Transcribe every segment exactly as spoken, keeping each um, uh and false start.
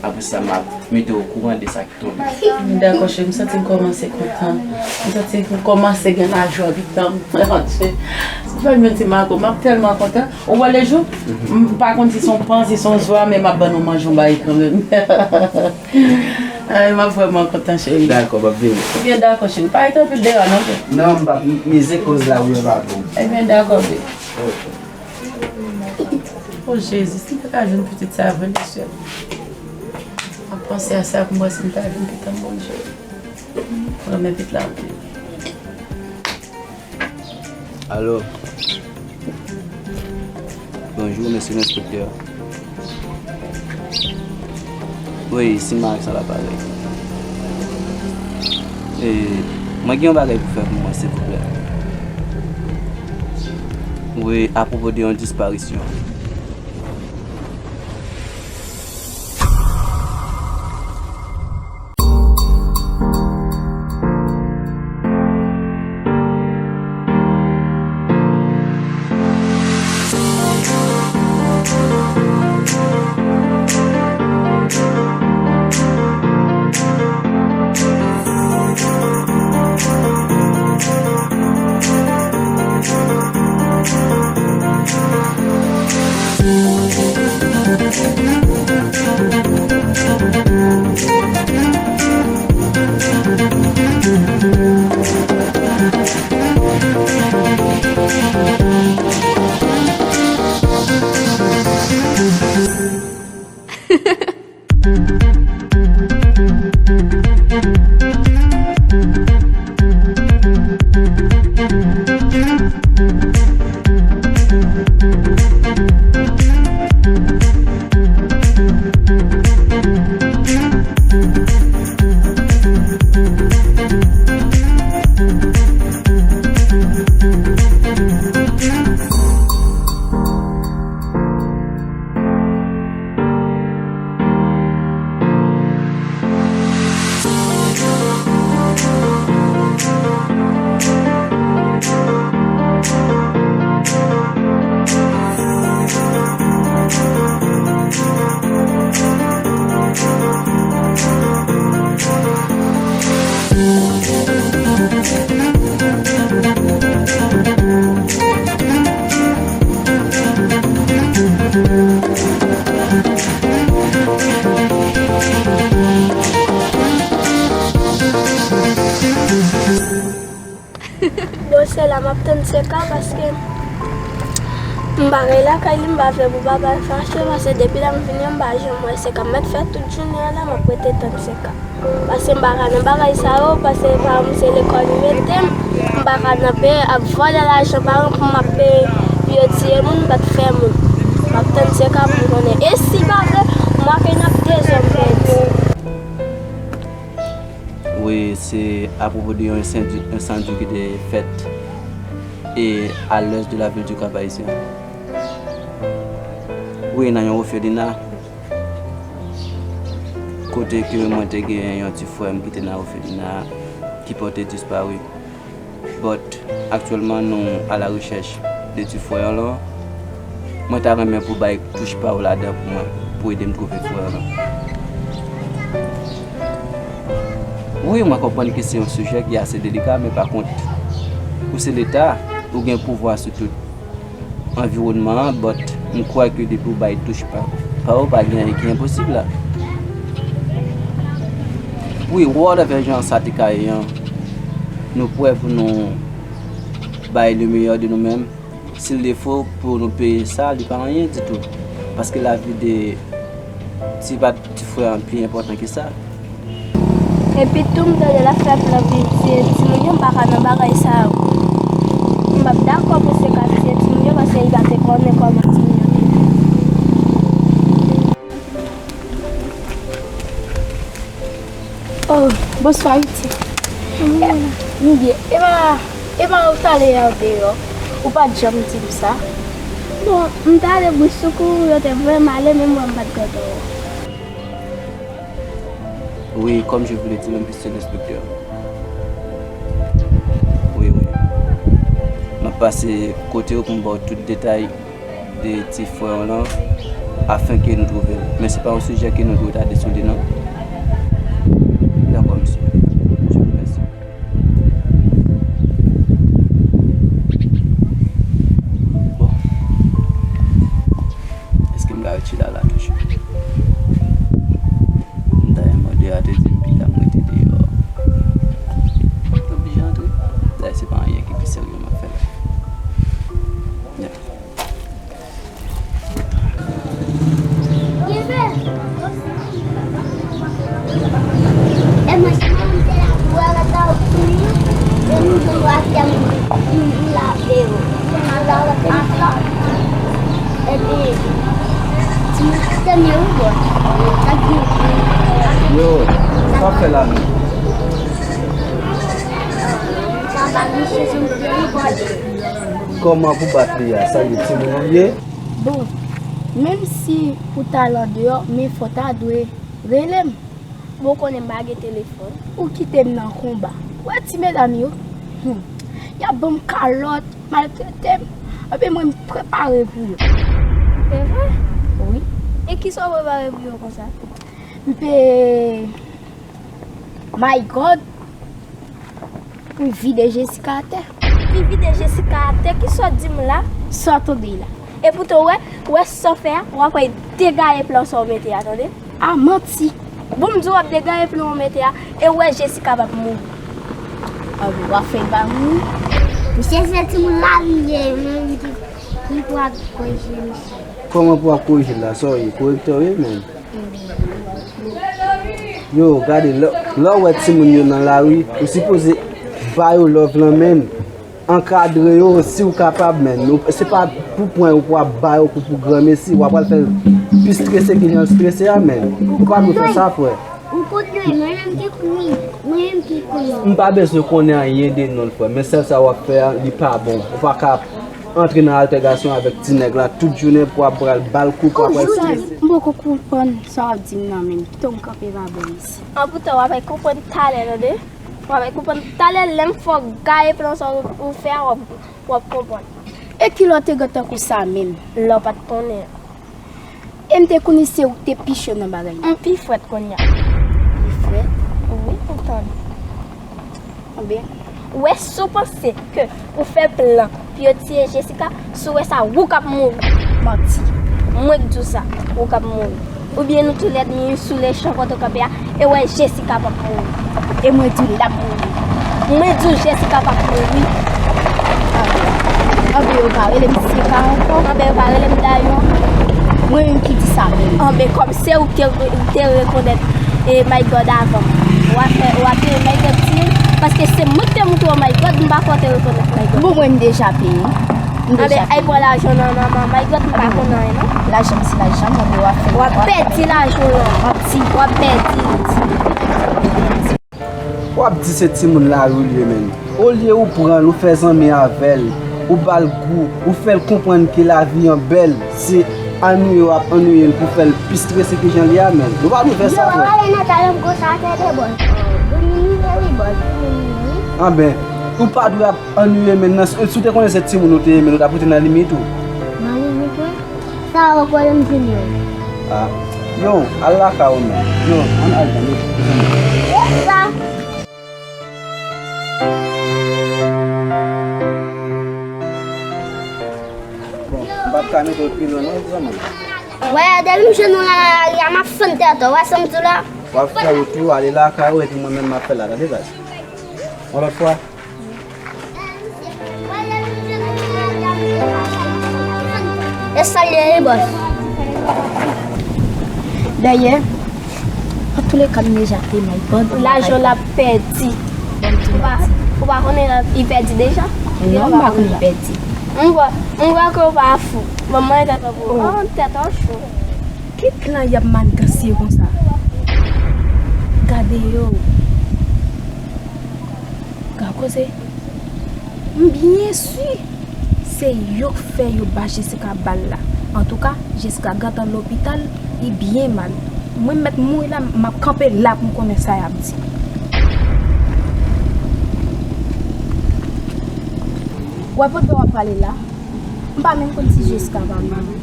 Apre sa, m ap mete w okouran de sa ki tonbe. Dakò, cheri, m santi m kòmanse kontan. M santi m kòmanse gen lajwa anndan m. Sa fè m yon ti mago. M ap tèlman kontan. Ou wè lejou? M pa konn si se yon pan, si se yon zwa, men m ap ban nou manje yon bagay kanmenm. Ay, m ap vrèman kontan, cheri. Dakò, m ap vini. Ebyen, dakò, cheri. Pa rete anpil deyò, non, bebe. Non, m p ap mize koz la, wi, m pa bon. Ebyen, dakò, bebe. O Jezi, si m te ka jwenn pitit sa vre, mesye. M ap panse a sa pou m wè si m ta jwenn pitit la, Bondye. M renmen pitit la anpil. Alo. Bonjou, mesye lenspektè. Wi, se Max a laparèy. E, mwen gen yon bagay pou fè pou mwen, silvouplè. Wi, apwopo de yon disparisyon. Bon, se la m ap tann Seka paske m pa gen lakay li, m pa vle pou papa l fache, paske depi lè m vini an, m pa janm wè Seka. M mèt fè tout jounen an la, m ap rete tann Seka. Paske m pa ka nan bagay sa yo, paske paran m se lekòl yo mete m, m pa ka nan peye ap vòlè lajan paran pou m ap peye pou yo tiye moun, m pa t fè moun. M ap tann Seka pou m konnen. E si pa vre, m wè ke n ap de zòm pèdi. Wi, se apwopo de yon ensandi, ensandi ki te fèt e a l'est de la ville du Cap-Haïtien. Wi, nan yon òfelina, kote ke mwen te gen yon ti frè m ki te nan òfelina ki pòte dispari. But, aktyèlman, nou a la rechèch de ti frè an lan. Mwen ta renmen pou bay touch pa w ladan pou mwen, pou ede m twouve frè an lan. Wi, mwen konprann ke se yon sijè ki ase delika, men pa kont, ou se Leta, ou gen pouvwa sou tout anviwònman an, but m kwè ke depi w bay touch pa, pa w, pa gen anyen ki enposib la. Wi, whatever jan sa te ka ye an, nou prè pou nou bay le meilleur de nou menm. Si l defo pou nou peye sa, li pa anyen ditou. Paske lavi de ti pa, ti frè an pi enpòtan ke sa. Epi tou, m tande l ap fè plan pou l tiye timoun yo, m pa ka nan bagay sa yo. M p ap dakò pou Seka tiye timoun yo, paske li pa te konnen kòman timoun yo te fèt. Oh, bonswa, Witi. Mwen byen. E pa, e pa ou t ale a deyò? Ou pa t janm di m sa. Bon, m t ale bouch sou kou, yo te voye m ale, men m wè m pa t gade w. Oui, comme je vous l'ai dit, même si c'est l'inspecteur. Wi, wi. M ap pase kote w pou m ba w tout detay de ti frè w lan. afin ke nou twouve l. Men se pa yon sijè ke nou dwe tade sou li, non. Dakò, mesye. Je vous remercie. Bon. Èske m ka retire la, la toujou? Dayè, mòde a te di m pita m rete deyò. M oblije antre. Dayè, se pa anyen ki pi serye m ap fè la. Yeah. Yo, sa w ap fè la menm? Kòman pou bat li a? Sa li timoun ou ye? Bon, menm si ou t al andeyò, men fò w ta dwe rele m. Bon, ou konnen m pa gen telefòn. Ou kite m nan konba. Ou wè ti medam yo? Hmm. Y ap ban m kalòt, maltrete m. Anben, mwen, m prepare pou yo. Se vre? Wi. E kisa w prepare pou yo konsa? M pe My God, pou vide Jessica atè. Li vide Jessica atè, kisa w di m la? Sa w tande la? Epoutan, w wè, w wè sa w fè a, w ap degaye plan sa w mete a, tande? A, manti. Bon, m di w ap degaye plan w mete a, e w wè Jessica p ap mouri. Anben, w ap fè l pa mouri. Misye se timoun lari li ye, men li, li pou ap korije misye. Kòman pou ap korije l la? Sa w ye? Korektè w ye, menm? Yo, gade, lè, lè w wè timoun yo nan lari, ou sipoze ba yo love lan, menm. Ankadre yo si w kapab, menm. Nou, se pa pou pwen ou pou ap ba yo kou pou granmesi, w ap pral fè l pi strese ki jan l strese a, menm. Ou pa dwe fè sa, frè. Ou konn li, mwen menm ki konnen, mwen menm ki konnen. M pa bezwen konnen anyen de non l, frè, men sèl sa w ap fè a, li pa bon. Ou pa ka antre nan altègasyon avèk ti nèg la tout jounen pou ap pral ba l kou, pou ap pral strese. M poko konprann sa w ap di m nan menm. Kite m kanpe pa bò isi. An poutan, w ap konprann talè, tande? W ap konprann talè, lè m fè w gaye plan sa w, ou fè a, w ap, w ap konprann. E kilè w te gentan konsa menm? Lè w pa t konnen. E m te konnen se ou k te pi cho nan bagay la. M pi frèt kounye a. Pi frèt? Wi, ou tande. Anben. Ou wè, si w panse ke ou fè plan pou yo tiye Jessica, si w wè sa, ou k ap mouri. Manti. Mwen k di w sa, ou k ap mouri. Oubyen nou toulède nou sou lechan kote w kanpe a, e w wè Jessica p ap mouri. E mwen di w l ap mouri. Mwen di w Jessica p ap mouri. Anben, yo pa rele m Seka ankò. Anben, yo pa rele m Dayon. Mwen menm ki di sa menm. Anben, kòm se ou ki te, ou te rekonèt, e, My God avan m, w a fè, w a peye My God ti, paske se mwen ki te moutre w My God, m pa kwè w te rekonèt My God. Bon, mwen, m deja peye. M deja peye. Anben, ay pran lajan nan, nan, nan My God, m pa konn anyen, non. Lajan, se lajan mwen, w ap fè. W ap pèdi lajan w lan. Manti. W ap pèdi. W ap di se timoun lari w ye, menm. Olye ou pran l, ou fè zanmi avè l, ou ba l gou, ou fè l konprann ke lavi an bèl, se annuye w ap annuye l pou fè l pi strese ke jan l ye a, menm. Nou pa dwe fè sa, frè. Yo, ale nan talè m konsa, tande, bòs. Bon, mimi, wi, bòs. Anben, ou pa dwe ap annuye, menm, nan, si w te konnen se timoun ou te ye, menm, ou t ap rete nan limit ou. Nan limit, wi. Sa w kwè m di l yo? A, yo, al lakay ou menm. Yo, ann al tande. Bon, m p ap ka mete w pi lwen non, zanmi m. Wè, depi m jwenn ou la nan lari a, m ap fann tèt ou. Wè sa m di w la? W ap fè wout ou, ale lakay ou, epi mwen menm m ap fè la, tande baz. Yon lòt fwa. E salye, e bòs. Dayè, antouleka, m deja te My God. Lajan l ap pèdi. Ou pa, ou pa konnen li pèdi deja? Non, m pa konnen li pèdi. M kwè, m kwè ke w pa fou. Bon, mwen tèt an pou ou. Oh, tèt an cho. Ki plan y ap maniganse konsa? Gade yo. Gad koze. M byen si se yo k fè yo ba Jessica bal la. Antouka, Jessica gentan lopital, li byen mal. Mwen mèt mouri la, m ap kanpe la pou m konnen sa y ap di. Wè pandan w ap pale la, m pa menm konn si Jessica pa mouri.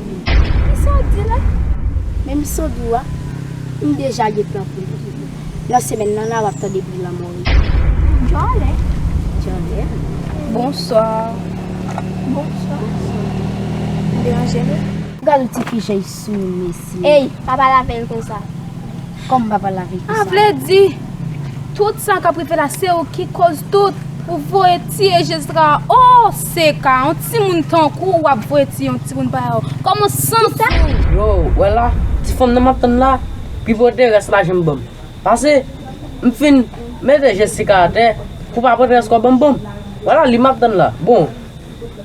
Kisa w di la? Menm Sandou a, m deja gentan pran. Nan semèn nan la, w ap tande bri lanmò wi. Djòlè. Djòlè. Bonswa. Bonswa. M deranje nou? Gad yon ti fi jan l sou mesye. Ey, pa pale avè l konsa. Kòm m pa pale avè l konsa? A vle di, tout sa k ap rive la, se ou ki koz tout. Ou voye tiye Jessica. Oh, Seka, yon timoun tankou w ap voye tiye yon timoun parèy ou. Kòman sans ou? Yo, wè la, ti fanm nan m ap tann la, pi pòterès la janm ban m. Pase, m fin mete Jessica atè, pou pa pòterès kò ban m, ban m. Wè la, li m ap tann la. Bon,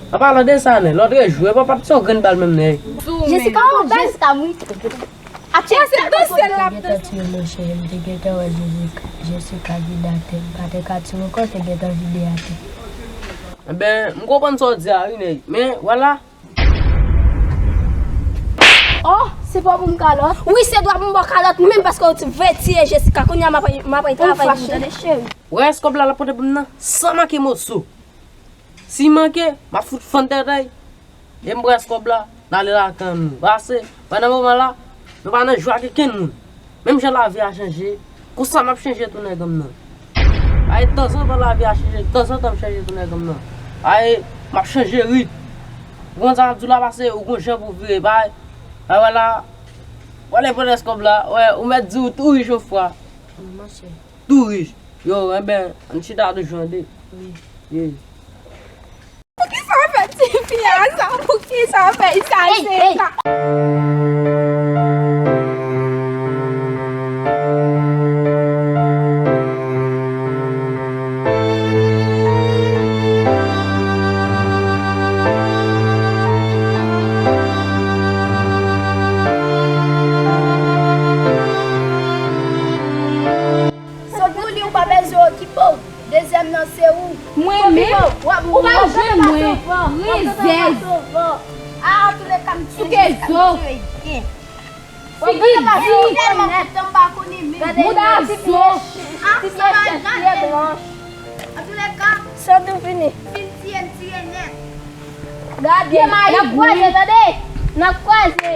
an palan de sa, nen, lòt jou, e pa pati yon grenn bal menm, nen. Jessica, oh, Jessica, wi. Atye, se danse l ap danse. Gentan tiye monchè, m te gentan wè Jessica, Jessica vide atè. M pa te ka tiye ankò, te gentan vide atè. Enben, m konprann sa w di a, wi, nèg. Men, vwala. Oh, se pa pou m kalòt? Wi, se dwa pou m ba w kalòt, menm paske w te vle tiye Jessica. Kounye a, m ap, m ap travay pou tande, cheri. Wè, rès kòb la, l ap pote pou m nan, san manke moso. Si manke, m ap fout fann tèt ay. E m pran rès kòb la, n ale lakay nou. Pase, pandan moman la, nou pa nan jwa ak kenn moun. Menm jan lavi a chanje, konsa m ap chanje tou nèg an m nan. Ay, tanzantan lavi a chanje, tanzantan m chanje tou nèg an m nan. Ay, m ap chanje rit. Ou konn sa m ap di w la, pase, ou gon jan pou w vire, bay. Ay, wè la, wè lè pran rès kòb la, wè, ou mèt di w tou rich yon fwa. Tou rich. Yo, enben, ann chita toujou an de. Wi. Ye. Poukisa w fè tifi a sa? Poukisa w fè sa? Ey, ey. Sandou li, ou pa bezwen okipe w. Dezyèm nan se ou. Mwen menm? Ou pa jwenn mwen. Rizèz. Souke zo. Figi di. Mouda zo. Antouleka, Sandou vini. Gade, n ap kwaze, tande. N ap kwaze.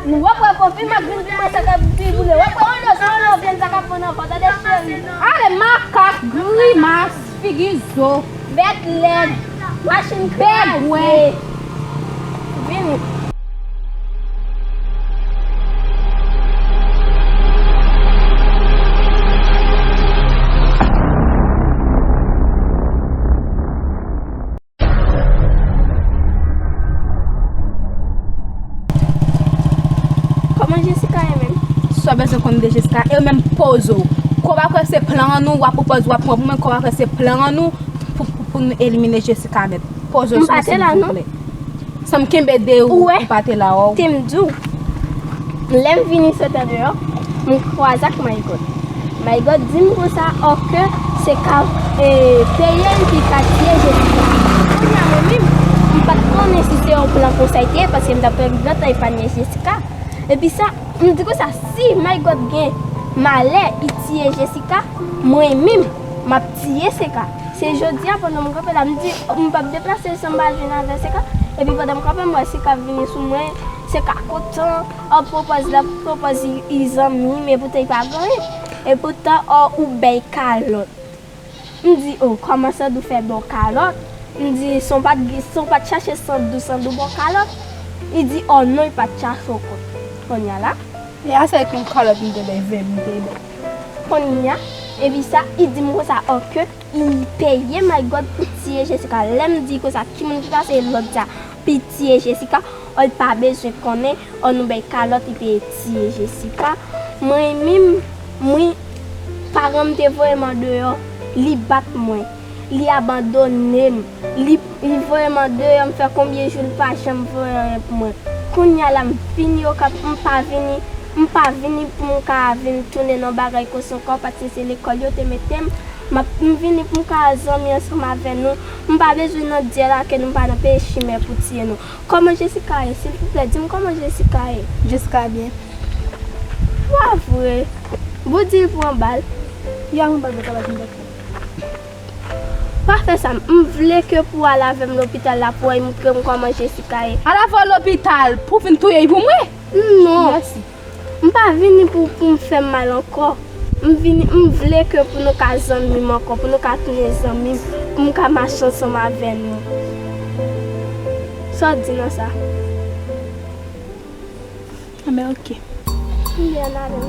Nou wè pran konfime ak vin piman sa k ap diboule. Wè pran yon lo, se yon lo vyann sa k ap vann anvan, tande cheri. Ale makak, grimas, figi zo. Bèt lèd, machin kraze. Vini. Kòman Jessica ye menm? Sa w bezwen konn de Jessica? E w menm poze w. Kòm w pa kwè se plan an nou, w ap pran pòz w ap pran pou mwen, kòm w pa kwè se plan an nou pou, pou, pou nou elimine Jessica nèt. Poze w sou mwen silvouplè. San m kenbe de ou, ou pa te la, oh. Te m di w, lè m vini sot andeyò, m kwaze ak Maygot. Maygot di m konsa, oh, ke se ka, e, peye l ki ka tiye Jessica. Kounye a mwen menm, m pa t konnen si se yon plan konsa l te ye, paske m t ap gentan epanye Jessica. Epi sa, m di konsa, si Maygot gen malè, li tiye Jessica, mwen menm, m ap tiye Seka. Se jodi a, pandan m kanpe la, m di, m p ap deplase san m pa jwenn avè Seka. Epi pandan m kanpe, m wè Seka vini sou mwen, Seka kontan, ap pran pòz, l ap pran pòz li, li zanmi m, epoutan li pa gen anyen. Epoutan, oh, ou bèl kalòt. M di, oh, kòman Sandou fè ba w kalòt? M di, si w pa t, si w pa t chache Sandou, Sandou ba w kalòt? Li di, oh non, li pa t chache w kont. Kounye a la. E a se yon kalòt m te bay, vre m te bay. Kounye a, epi sa, li di m konsa, oh, ke li peye Maygot pou tiye Jessica. Lè m di konsa, ki moun ki pase lòd sa? Pou l tiye Jessica, oh, li pa bezwen konnen, oh, nou bay kalòt, li peye tiye Jessica. Mwen menm, mwen, paran m te voye m andeyò, li bat mwen, li abandone m, li, li voye m andeyò, m fè konbyen jou l pa janm voye anyen pou mwen. Kounye a la, m vini Okap, m pa vini, m pa vini pou m ka vin tounen nan bagay konsa ankò, paske se lekòl yo te mete m. M ap, m vini pou m ka zanmi ansanm avè nou. M pa bezwen nan dyèl la ke nou pa nan peyi chimè pou tiye nou. Kòman Jessica ye? Silvouplè, di m kòman Jessica ye. Jessica byen. Pa vre. Bon, di l pran bal. Ya, pran bal, bal, bal. Pa fè sa. M vle ke pou al avè m lopital la pou w montre m kòman Jessica ye. Al avè w lopital pou vin touye l pou mwen? Non. Mèsi. M pa vini pou, pou m fè m mal ankò. M vini, m vle ke pou nou ka zanmi m ankò, pou nou ka tounen zanmi m, pou m ka mache ansanm avè nou. Sa w di nan sa? Anben, oke. M byen ale.